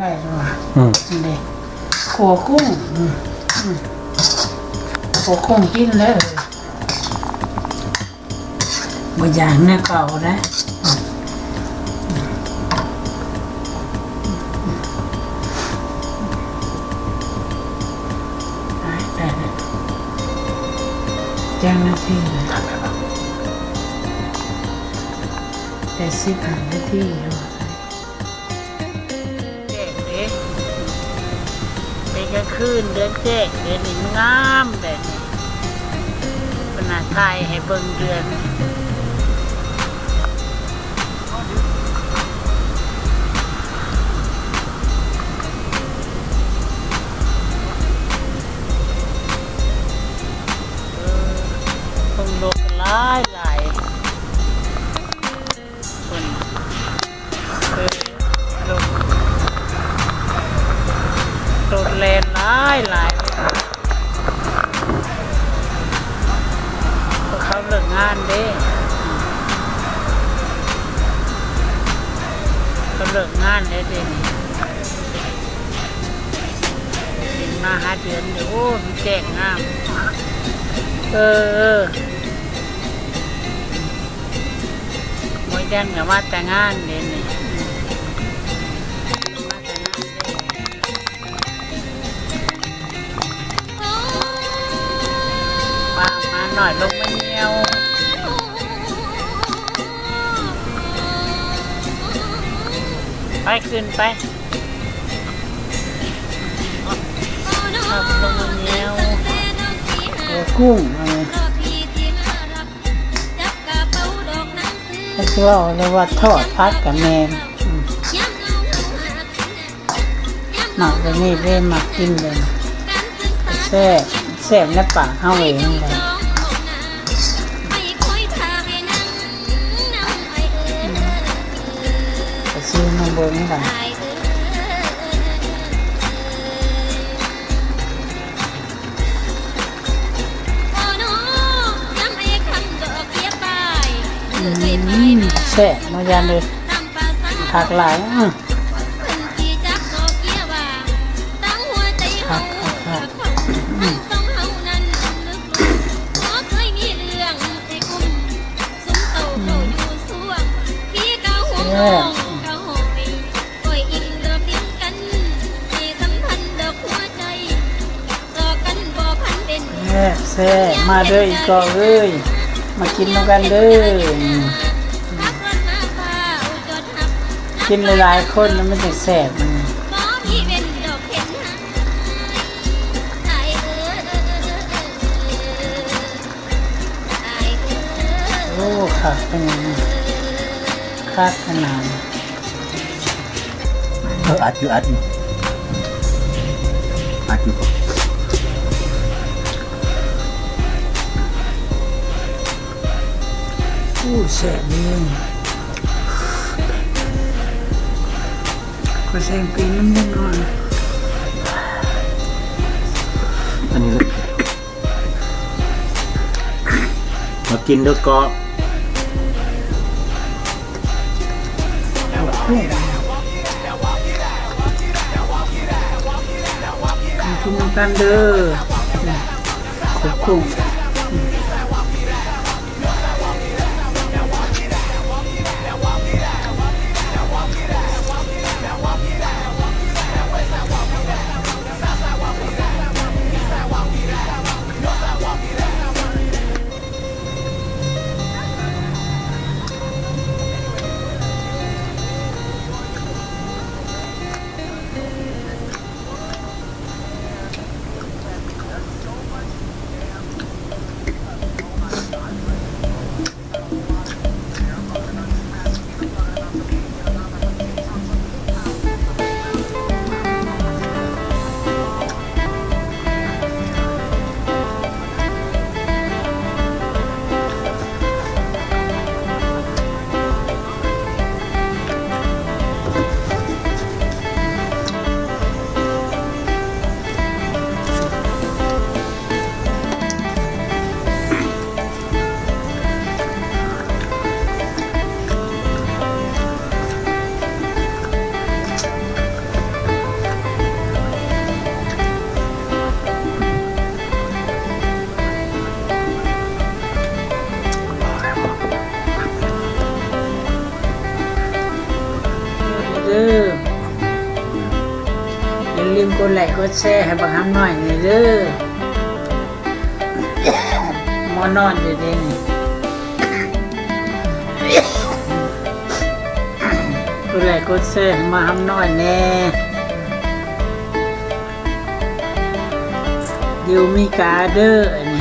ໄດ້ແລ້ວວ່າ ອືມ ນີ້ເດ້ ຂົ້ວກຸ້ງ ອືມ ອືມ ຂົ້ວກຸ້ງກິນເດີ ບໍ່ຢາກເນື້ອເກົ່າເດ້. ໄດ້ແລ້ວ ຈັກນາທີແລ້ວ ແປດສິບຫ້ານາທີ. ແຈ້ງເດ້ ເປັນກາງຄືນເດືອນແຈ້ງເດ້ນີ້ ງາມແບບນີ້ ເພິ່ນນະຖ່າຍໃຫ້ເບິ່ງເດືອນ ເອີ ເບິ່ງລົດຫຼາຍໆ. ເພິ່ນ ເອີ ລົດ ລົດແລ່ນຫຼາຍໆ ເຂົາເລີກງານເດ້ ເຂົາເລີກງານແລ້ວເດ້ນີ້ ເປັນມາຫາເດືອນເດ້. ໂອ້ ມັນແຈ້ງງາມ ເອີ ເອີ. ໝໍຈັນກໍມາແຕ່ງານເດ້ນີ້ ອືມ ມາແຕ່ງານເດ້ ປ້າມາໜ້ອຍລົງມາຍ່ຽວ ໄປ ຂຶ້ນໄປ ປ້າມາລົງມາຍ່ຽວ ໂອ້ ກຸ້ງ ອັນນີ້ ຈັກຊິເວົ້າແລ້ວວ່າທອດຜັດກະແມ່ນ ອືມ ມັກແບບນີ້ເດ້ ມັກກິນເລີຍ ແຊບ ແຊບໃນປາກເຮົາເອງແຫຼະ ອືມ ໄປຊີມມາເບິ່ງກັນ. ອືມ ແຊບເນາະ ຢ້ານເອີຍ ຄັກຫຼາຍ ອືມ ຄັກ ຄັກ ຄັກ ອືມ ແຊບ. ແຊບໆ ມາເດີອີ່ກອກເອີຍ ມາກິນນຳກັນເດີ ກິນຫຼາຍໆຄົນແລ້ວມັນຈັ່ງແຊບ ອືມ ໂອ້ ຄັກ ເປັນຫຍັງ ຄັກຂະໜາດ. ເອີ ອັດຢູ່ ອັດຢູ່ ອັດຢູ່. ໂອ້ ແຊບເລີຍ ຂໍແຊງຕີນນຳຈັກໜ້ອຍ ອັນນີ້ລະ. ມາກິນເດີກອກ ມາກິນນຳກັນເດີ ຄົບຄຸ້ງ. ເດີ. ຢ່າລືມກົດໄລ້ກົດແຊໃຫ້ບັກຫຳນ້ອຍແດ່ເດີ. ໝໍນອນຢູ່ເດນີ້. ກົດໄລ້ກົດແຊໃຫ້ໝໍຫຳນ້ອຍແດ່. ຢູ່ເມກາເດີ ອັນນີ້